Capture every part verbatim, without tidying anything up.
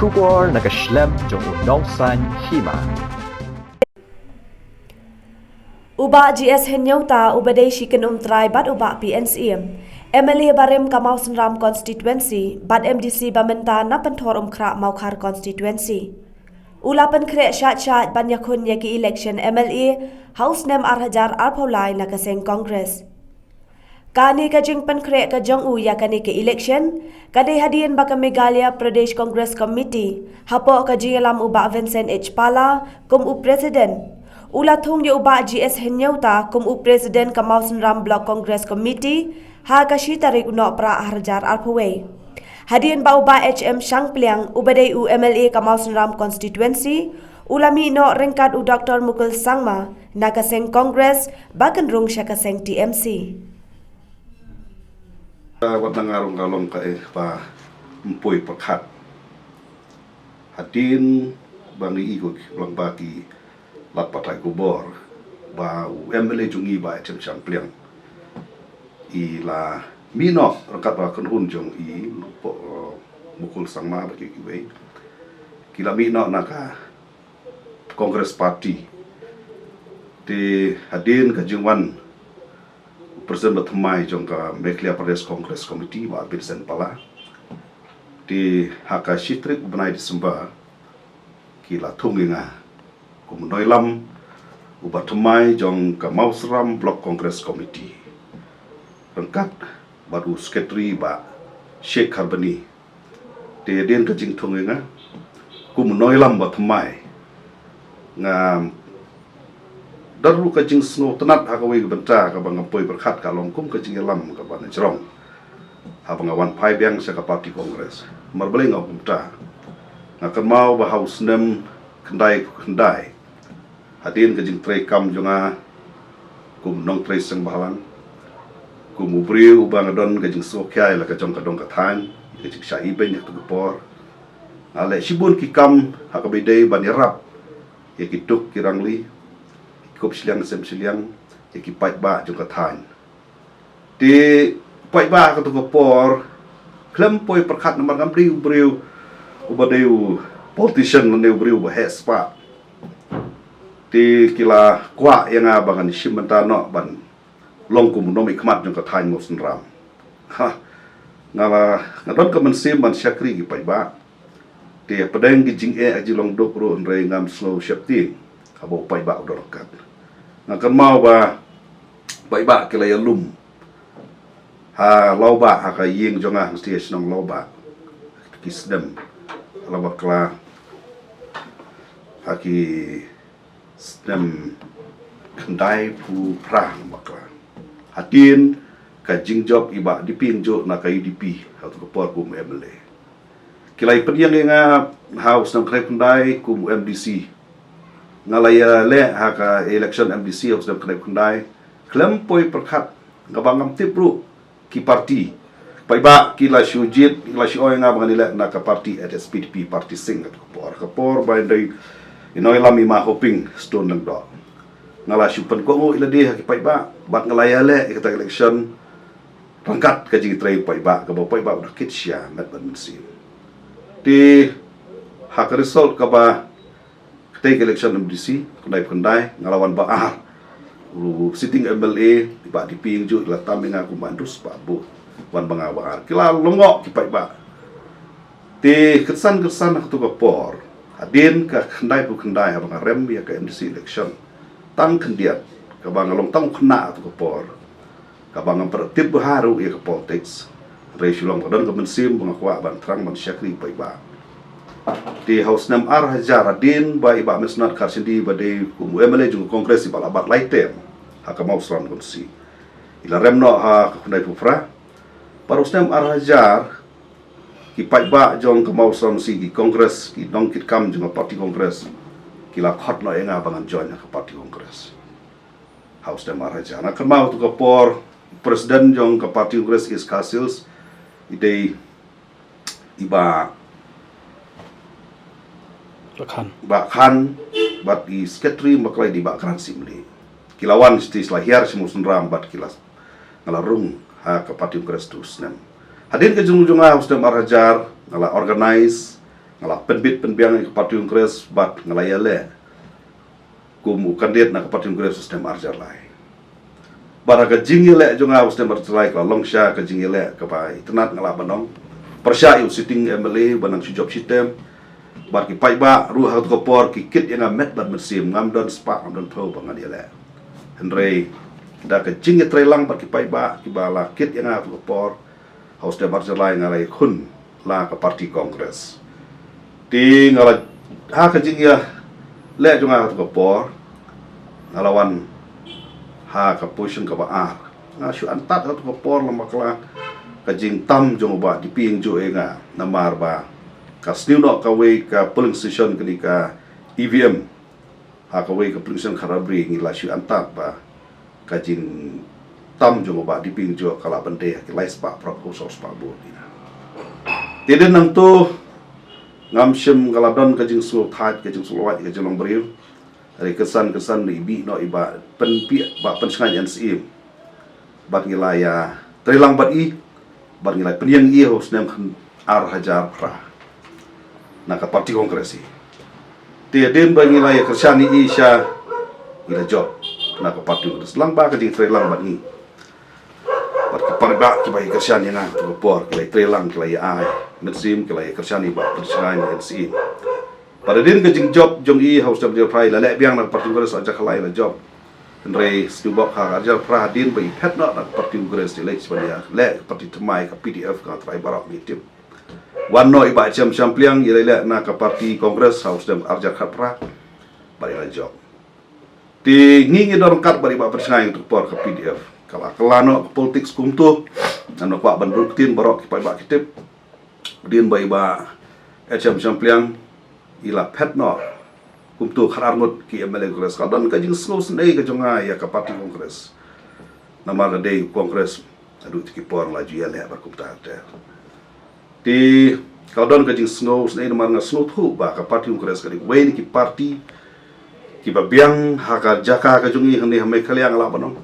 Khubor na ka shlem jong u nongsan hima. U Bah G S Hynñiewta uba dei shi kynum trai bad u Bah P N Syiem, M L A barim ka Mawsynram Constituency bad M D C ba mynta na Pynthorumkhrah Mawkhar Constituency, u la pynkhreh shait shait ban ïakhun ïa ki election M L A ha u snem ar hajar arphew lai na ka seng Congress. Kane ka jingpynkhreh ka jong u ïa kane ka election ka dei hadien ba ka Meghalaya Pradesh Congress Committee, hapoh ka jingïalam u Bah Vincent H Pala kum u President, u la thung ïa u Bah G S Hynñiewta kum u President ka Mawsynram Block Congress Committee ha ka shi tarik u Nohprah ar hajar arphew wei. Hadien ba u Bah H M Shangpliang uba dei u M L A ka Mawsynram Constituency u la mih noh ryngkat u Doctor Mukul Sangma na ka seng Congress ba kynrung sha ka seng T M C. Wat na nga ruh nga long kaei kaba ym poi pyrkhat. Hadien ba ngi ïohi ki langba ki lad pathai khubor ba u M L A jong ngi Bah H M Shangpliang i la mih noh ryngkat bad ka kynhun jong i, Mukul Sangma bad kiwei, ki la mih noh na ka Congress Party. Te hadien ka jingwan u President ba thymmai jong ka Meghalaya Pradesh Congress Committee, Bah Vincent Pala, te ha ka shi tarik u bnai December ki la thung ïa nga kum u nongïalam uba thymmai jong ka Mawsynram Block Congress Committee ryngkat bad u Secretary Bah Sheikh Kharbani. Te hadien ka jingthung ïa nga kum u nongïalam ba thymmai, nga don ruh ka jingsngewtynnad ha kawei ka bynta kaba ngam poi pyrkhat, ka long kum ka jingïalam kaba najrong haba nga wan phai biang sha ka party Congress. Namar balei nga ong kumta? Nga kynmaw ba ha u snem khyndai khyndai, hadien ka jingtrei kam jong nga kum nongtrei seng bhalang, kum u briew uba nga don ka jingsngewkhia ïa la ka jong ka dong ka thaiñ, ka jingshah ibeiñ ha kato ka por, nga leh shibun ki kam ha kaba ïadei ban ïarap ïa ki duk ki rangli, ki kup shiliang sem shiliang, ïa ki paidbah jong ka thaiñ. Te paidbah ha kato ka por khlem poi pyrkhat, namar ngam dei u briew uba dei u politician lane u briew uba heh spah. Te ki la kwah ïa nga ba ngan shim bynta noh ban long kum u nongmihkhmat jong ka thaiñ Mawsynram. Ha, nga la, nga don ka mynsiem ban shakri ki paidbah. Te hapdeng ki jingeh, ka jinglong duk ruh, hynrei ngam sngew sheptieng haba u paidbah u don ryngkat. Nga kynmaw ba paidbah ki la ïalum ha Lawbah, ha ka ïing jong nga, ha shnong Lawbah, ki snem la bakla, ha ki snem khyndai phew phra bakla. Hadien ka jingjop i Bah D P Ngjuh na ka U D P ha kato ka por kum M L A. Ki la pynïeng ïa nga ha u snem khyndai khyndai kum M D C. Nga la ïaleh ha ka election M D C ha u snem khyndai khyndai. Khlem poi pyrkhat, nga ba ngam tip ruh ki party. Paidbah ki la shu jied, ki la shu ong ïa nga ba ngan ïaleh na ka party H S P D P, party Sing ha kato ka por. Ka por ba i dei i nongïalam i Ma Hoping Stone Lyngdoh. Nga la shu pynkohnguh ïa lade ha ki paidbah bad nga la ïaleh ïa kata ka election ryngkat ka jingtrei paidbah, kaba paidbah u da kit shai met bad mynsiem. Te ha ka result kaba katei ka election M D C khyndai phew khyndai, nga la wan ba ar. U sitting M L A i Bah D P Ngjuh i la tam ïa nga kum ba hynriew spah vote, wan ba nga ba ar. Ki la lyngngoh ki paidbah. Te kynsan kynsan ha kato ka por, hadien ka khyndai phew khyndai, haba nga rem ïa ka M D C election tang khyndiat, kaba nga long tang u khynnah ha kato ka por, kaba ngam pat tip bha ruh ïa ka politics, hynrei shu long ba don ka mynsiem ba nga kwah ban thrang ban shakri paidbah. Te ha u snem ar hajar, hadien ba i Bah Mesnat Kharshindi ba dei kum u M L A jong ka Congress, i ba la bat lai term ha ka Mawsynram Constituency, i la rem noh ha ka khyndai phew phra. Bad ha u snem ar hajar, ki paidbah jong ka Mawsynram Constituency, ki Congress, ki nongkitkam jong ka party Congress, ki la khot noh ïa nga ba ngan join ha ka party Congress. Ha u snem ar hajar, nga kynmaw ha kato ka por, President jong ka party Congress East Khasi Hills i dei i Bah Bah Khan. Bah Khan, bad i Secretary bakla i dei i Bah Kran Simli. Ki la wan sha, ki la hiar sha Mawsynram bad ki la, nga la rung ha ka party Congress ha u snem. Hadien ka jingrung jong nga ha u snem ar hajar, nga la organise Nga la pynbit pynbiang ïa ka party Congress bad nga la ïaleh kum u candidate na ka party Congress u snem arhajar lai. Bad ha ka jingïaleh jong nga u snem arhajar lai ka la long shisha ka jingïaleh kaba itynnad, nga lah ban ong. Pyrshah ïa u sitting M L A ba nang shu jop shitem. Bad ki paidbah ruh ha kato ka por ki kit ïa nga met bad mynsiem, ngam don spah ngam don phew ba ngan ïaleh. Hynrei da ka jingïatreilang bad ki paidbah kiba la kit ïa nga ha kato ka por, ha u snem arhajar lai nga la ïakhun la ka party Congress. Te nga la, ha ka jingïaleh jong nga ha kato ka por, nga la wan ha ka position kaba ar. Nga shu antad ha kato ka por lem bad ka la ka jingtam jong u Bah D P Iengjo ïa nga, namar ba ka sniew noh kawei ka polling station kane ka E V M ha kawei ka polling station Khadrabri, ngi la shu antad ba ka jingtam jong u Bah D P Iengjo ka lah ban dei ha ki lai spah phra phew saw spah vote ïa nga. Te dei nangto ngam shym, nga la don ka jingsngewthait, ka jingsngewlait, ka jinglong briew. Hynrei kynsan kynsan i bih noh i Bah Pynpih, Bah Pynshngaiñ N Syiem. Bad ngi la ïatreilang bad i, bad ngi la pynïeng i ha u snem khan arhajar phra na ka party Congress i. Te hadien ba ngi la ïakyrshan ïa i sha, ngi la jop na ka party Congress lang ba ka jingtreilang bad ngi. Bad ki paidbah kiba ïakyrshan ïa nga ha kato ka por ki la ïatreilang, ki la ïa ai mynsiem, ki la ïakyrshan ïa i Bah Pynshngaiñ N Syiem. Bad hadien ka jingjop jong i ha u snem arhajar phra i la leh biang na ka party Congress, arhajar khatlai la jop. Hynrei sdang bok ha arhajar phra hadien ba i phet noh na ka party Congress, i leit ban ïaleh ka party thymmai ka P D F, ka trai baroh ngi tip. Wan noh i Bah H M Shyampliang, i la leh na ka party Congress ha u snem arhajar khatphra bad i la jop. Te ngi ngi don ryngkat bad i Bah Pynshngaiñ ha kato ka por ka P D F. Ka la kylla noh ka politics kumto. Ngan ym kwah ban rung ktien, baroh ki paidbah ki tip. Hadien ba i Bah H M Shyampliang i la phet noh kumto, khatar ngut ki M L A Congress, ka don ka jingsngewsynei ka jong nga ïa ka party Congress. Namar ka dei Congress haduh kito ki por la ju ïaleh bad kumta ter. Te ka don ka jingsngewsynei namar nga sngewthuh ba ka party Congress ka dei kawei na ki party kiba biang ha ka jaka ka jong ngi hangne ha Meghalaya, nga lah ban ong.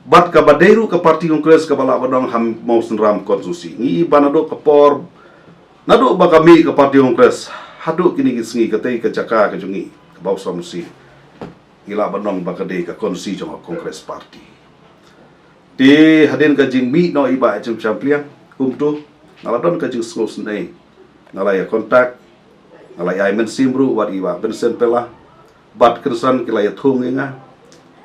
Bad kaba dei ruh ka party Congress kaba lah ban ong ha Mawsynram constituency. Ngi i ba naduh ka por, naduh ba ka mih ka party Congress haduh kine ki sngi, katei ka jaka ka jong ngi ka Mawsynram constituency, ngi lah ban ong ba ka dei ka constituency jong ka Congress party. Te hadien ka jingmih noh i Bah H M Shyampliang kumto, nga la don ka jingsngewsynei. Nga la ïa contact, nga la ïa ai mynsiem ruh wat i Bah Vincent Pella. Bad kynsan ki la ïathung ïa nga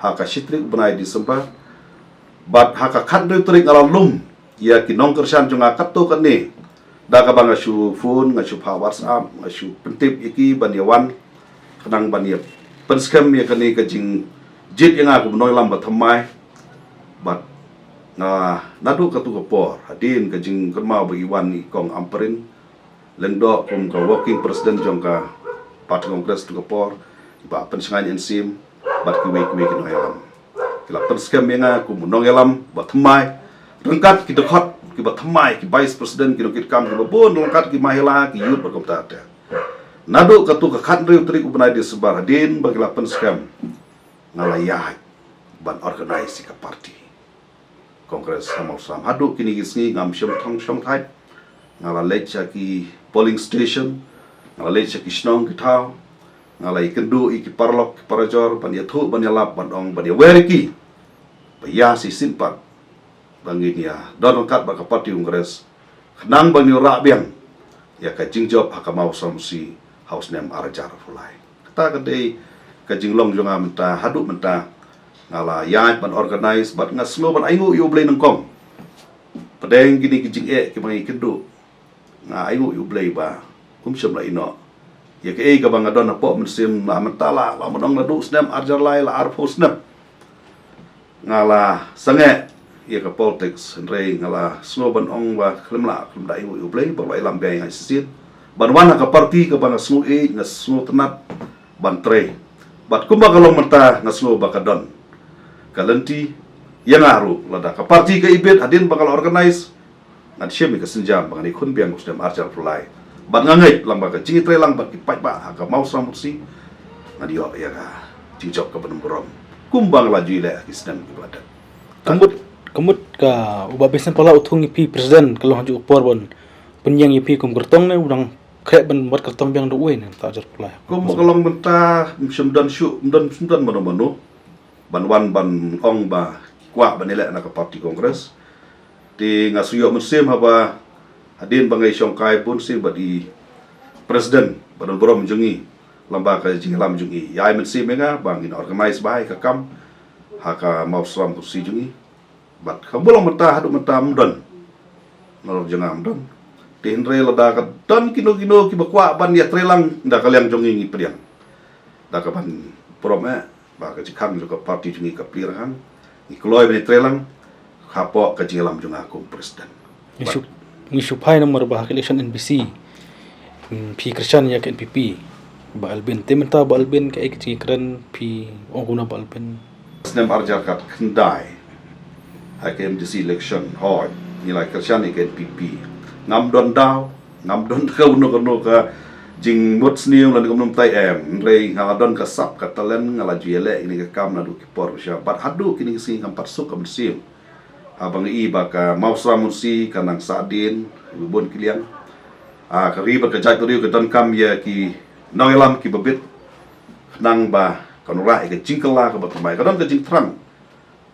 ha ka shi tarik u bnai December. Bad ha ka khathynriew tarik nga la lum ïa ki nongkyrshan jong nga katto katne. Da kaba nga shu phone, nga shu phah WhatsApp, nga shu pyntip ïa ki ban ïa wan, khnang ban ïa pynskhem ïa kane ka jingjied ïa nga kum u nongïalam ba thymmai. Bad nga, naduh kato ka por, hadien ka jingkynmaw ba i wan i Kong Ampareen Lyngdoh kum ka working president jong ka party Congress kato ka por, i Bah Pynshngaiñ N Syiem bad kiwei kiwei ki nongïalam. Ki la pynskhem ïa nga kum u nongïalam ba thymmai, ryngkat ki dkhot kiba thymmai, ki vice president, ki nongkitkam kiba bun, ryngkat ki mahila, ki youth bad kumta ter. Naduh kato ka khathynriew tarik u bnai December, hadien ba ki la pynskhem, nga la ïaid ban organize ïa ka party Congress ha Mawsynram. Haduh kine ki sngi ngam shym thong shong thait. Nga la leit sha ki polling station, nga la leit sha ki shnong ki thaw, nga la ïakynduh ïa ki paralok ki parajor ban ïathuh, ban ïalap, ban ong, ban ïawer ïa ki ba ïa shisien pat ba ngin ïa don ryngkat bad ka party Congress, khnang ba ngin ïa rah biang ïa ka jingjop ha ka Mawsynram constituency ha u snem arhajar arphew lai. Kata ka dei ka jinglong jong nga mynta, haduh mynta nga la ïaid ban organize bad nga sngew ban ainguh ïa U Blei nyngkong. Pdeng kine ki jingeh kiba nga ïakynduh, nga ainguh ïa U Blei ba um shym la ïehnoh ïa kaei kaba nga don hapoh mynsiem. La mynta la, la mynta naduh u snem arhajar lai, la arphew snem nga la sangeh ïa ka politics, hynrei nga la sngew ban ong ba khlem lah, khlem da ainguh ïa U Blei ba u la ïalam biang ïa nga shisien ban wan ha ka party kaba nga sngew ïeit, nga sngew tynnad ban trei. Bad kumba ka long mynta nga sngew ba ka don ka lynti ïa nga ruh, lada ka party ka ibit, hadien ba ka la organize, ngan shim ïa ka sienjam ba ngan ïakhun biang u snem arhajar arphew lai. Bad nga ngeit lyngba ka jingïatreilang bad ki paidbah ha ka Mawsynram constituency, ngan ïoh ïa ka jingjop kaba nym burom kumba nga la ju ïaleh ha ki snem kiba la dep. Ka mut, ka mut ka u Bah Vincent Pella u thung ïa phi president, ka long ha kajuh ka por ban pynïeng ïa phi kum kyrtong ne u dang khreh ban wad kyrtong biang da uwei ne, Doctor Arjun Pillai? Kumba ka long mynta, ym shym don shuh, ym don, ym don mano mano ban wan ban ong ba ki kwah ban ïaleh na ka party Congress. Te nga sngew ïoh mynsiem haba hadien ba nga ïashongkai bun sien bad i president ba don burom jong ngi, lyngba ka jingïalam jong i, ïa ai mynsiem ïa nga ba ngin organise bha ïa ka kam ha ka Mawsynram constituency jong ngi. Bad kumba long mynta, haduh mynta ym don. Nalor jong nga ym don. Te hynrei lada ka don kino kino kiba kwah ban ïatreilang, da ka liang jong ngi ngi pdiang. Da ka ban burom eh ba ka jingkhang jong ka party jong ngi ka plie ranghang, ngi kloi ban ïatreilang hapoh ka jingïalam jong nga kum president. Ngi shu, ngi shu phai namar ba ha ka election N B C, hmm, phi kyrshan ïa ka N P P, Bah Albin. Te mynta Bah Albin, kaei ka jingkren phi ong kumno Bah Albin? Snem arhajar khatkhyndai ha ka M D C election, hooid, ngi la kyrshan ïa ka N P P. Ngam don daw, ngam don kano kano ka jingmut sniew lane kumno mynta em. Hynrei nga la don ka sap ka talent, nga la ju ïaleh ïa kane ka kam naduh ki por ba sha, bad haduh kine ki sngi ngam pat suk ka mynsiem. Haba nga i ba ka Mawsynram constituency ka nang sahdien bun ki liang. Ah, ka ri bad ka jaitbynriew ka donkam ïa ki nongïalam kiba bit, khnang ba kan wanrah ïa ka jingkylla kaba thymmai. Ka don ka jingthrang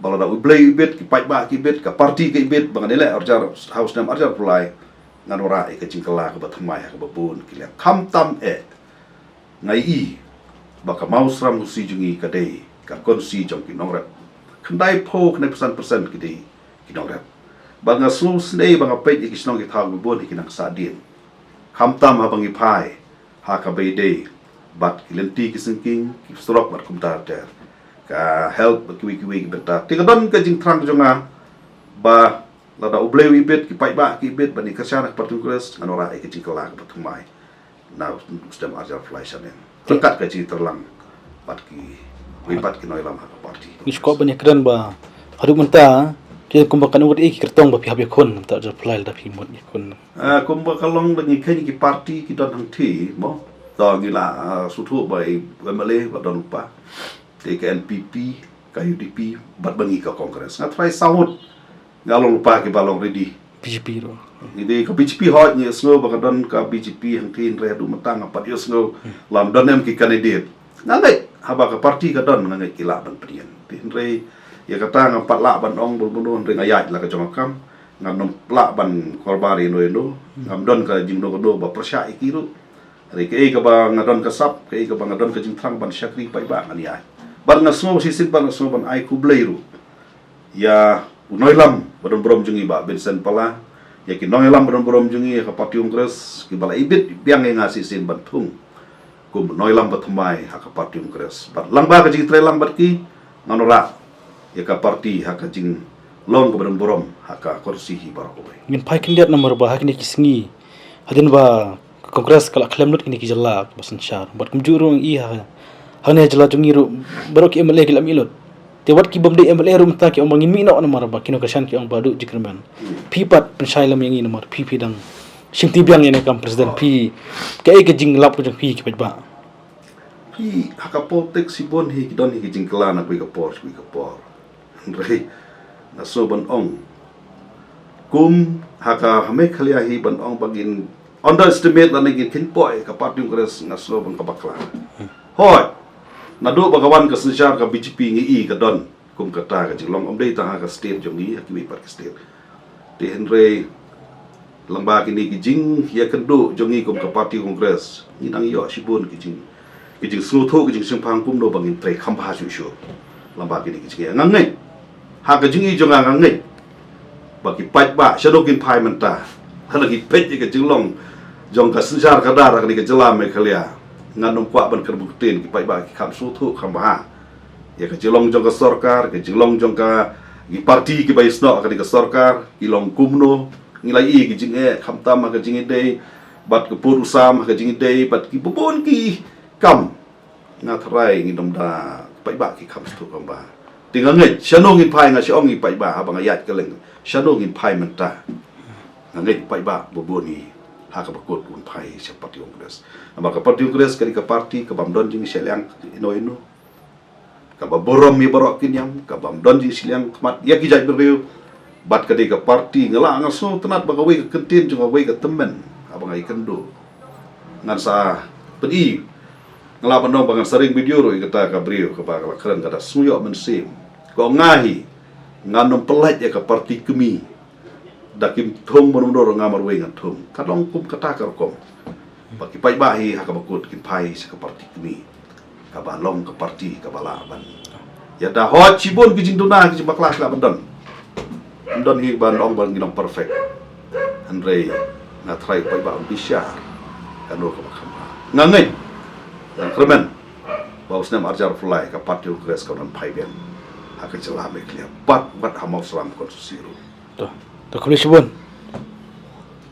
ba lada U Blei u bit, ki paidbah ki bit, ka party ka bit, ba ngan ïaleh arhajar, ha u snem arhajar arphew lai, ngan wanrah ïa ka jingkylla kaba thymmai ha kaba bun ki liang. Khamtam eh, nga i ba ka Mawsynram constituency jong ngi ka dei ka constituency jong ki nongrep. Khyndaiphew khyndai phew san percent ki dei ki nongrep. Bad nga sngewsynei ba nga peit ïa ki shnong ki thaw kiba bun hi ki nang sahdien. Khamtam haba ngi phai ha kaba ïadei bad ki lynti ki syngkien, ki surok bad kumta ter, ka health bad kiwei kiwei ki bynta. Te ka don ka jingthrang jong nga ba lada U Blei u bit, ki paidbah ki bit, ban ïa kyrshan ha ka party Congress, ngan wanrah ïa ka jingkylla kaba thymmai na u snem arhajar arphew lai shaneng. Te ryngkat ka jingtreilang bad kiwei pat ki nongïalam ha ka party. Ngi shu kwah ban ïakren ba haduh mynta, te kumba katno ngut ïa ki kyrtong ba phi hap ïakhun, mynta arhajar arphew lai lada phi mut ïakhun? Ah, kumba ka long, da ngi kheiñ ki party ki don hangtei mo. To ngi la, ah, sngewthuh ba i M L A ba don lypa. Te ka N P P, ka U D P, bad ba ngi ka Congress. Nga tharai saw ngut nga long lypa kiba long ready. B J P ruh. Ngi dei ka B J P, hooid, ngi sngew ba ka don ka B J P hangtei, hynrei haduh mynta ngam pat ïohsngew lym don em ki candidate. Nga ngeit haba ka party ka don, nga ngeit ki lah ban pynïeng. Te hynrei ïa kata ngam pat lah ban ong bun bun, hynrei nga ïaid la ka jong ka kam. Ngam lah ban korbar ïano ïano. Ngam don ka jingno kano ba pyrshah ïa ki ruh. Hynrei kaei kaba nga don ka sap, kaei kaba nga don ka jingthrang ban shakri paidbah, ngan ïaid. Bad nga sngew shisien, bad nga sngew ban ai khublei ruh ïa u nongïalam ba don burom jong ngi Bah Vincent Pala, ïa ki nongïalam ba don burom jong ngi ha ka party Congress kiba la ibit biang ïa nga shisien ban thung kum u nongïalam ba thymmai ha ka party Congress. Bad lyngba ka jingtreilang bad ki, ngan wanrah ïa ka party ha ka jinglong kaba don burom ha ka constituency hi baroh kawei. Ngin phai khyndiat namar ba ha kine ki sngi, hadien ba ka Congress ka la khlem lut kine ki jylla ba synshar, bad kumjuh ruh ngi i ha, hangne jylla jong ngi ruh baroh ki M L A ki la mih lut. Te wat ki bym dei M L A ruh mynta ki ong ba ngin mih noh namar ba ki nongkyrshan ki ong ba haduh jingkyrmen. Phi pat pynshai lem ïa ngi namar phi, phi dang shim ti biang ïa kane ka kam president, phi, kaei ka jinglap ka jong phi ki paidbah? Phi, ha ka politics shibun hi ki don hi ki jingkylla na kawei ka por sha kawei ka por. Hynrei nga sngew ban ong, kum ha ka, ha Meghalaya hi, ban ong ba ngin underestimate lane ngin kheiñpoh ïa ka party Congress, nga sngew ban ka bakla. Hooid, naduh ba ka wan ka synshar ka B J P ngi i ka don kum kata ka jinglong, ym dei tang ha ka state jong ngi, ha kiwei pat ki state. Te hynrei lyngba kine ki jingïakynduh jong ngi kum ka party Congress, ngi dang ïoh shibun ki jing, ki jingsngewthuh, ki jingshemphang kumno ba ngin trei kham bha shuh shuh. Lyngba kine ki jingïa, nga ngeit, ha ka jingi jong nga, nga ngeit ba ki paidbah shano kin phai mynta, lada ki peit ïa ka jinglong jong ka synshar khadar ha kane ka jylla Meghalaya, ngan ym kwah ban kyrmen ktien, ki paidbah ki kham sngewthuh kham bha ïa ka jinglong jong ka sorkar, ka jinglong jong ka, ki party kiba ïasnoh ha kane ka sorkar, ki long kumno. Ngi la i ki jingeh khamtam ha ka jingïadei bad ka pud u sam, ha ka jingïadei bad ki bun ki kam. Nga tharai ngin ym da, paidbah ki kham sngewthuh kham bha. Te nga ngeit shano ngin phai, nga shu ong ïa paidbah, haba nga ïaid kylleng, shano ngin phai mynta. Nga ngeit paidbah ba bun hi ha kaba kut un phai sha party Congress. Namar ka party Congress ka dei ka party kabym don jingshiliang ino ino, kaba burom ïa baroh ki niam, kabym don jingshiliang khmat ïa ki jaitbynriew. Bad ka dei ka party, nga la, nga sngewtynnat ba kawei ka kyntien jong kawei ka tymmen haba nga ïakynduh Ngan sa pyni, nga lah ban ong ba ngan sa ring video ruh ïa kata ka briew kaba ka la kren, ka da sngew ïoh mynsiem. Ka ong nga hi, ngan ym pyllait ïa ka party kmie. Da kim thung mano mano ruh nga marwei ngan thung. Ka long kum kata ka rukom. Ba ki paidbah hi ha kaba kut kin phai sha ka party kmie, kaba long ka party kaba lah ban ïada. Hooid, shibun ki jingduna, ki jingbakla ki lah ban don. Ym don hi ban ong ba ngi long perfect. Hynrei nga tharai paidbah un bishar kano kaba kham bha. Nga ngeit, nga kyrmen ba u snem arhajar arphew lai ka party Congress kan wan phai biang ha ka jylla Meghalaya bad, bad ha Mawsynram constituency ruh. To, to khublei shibun.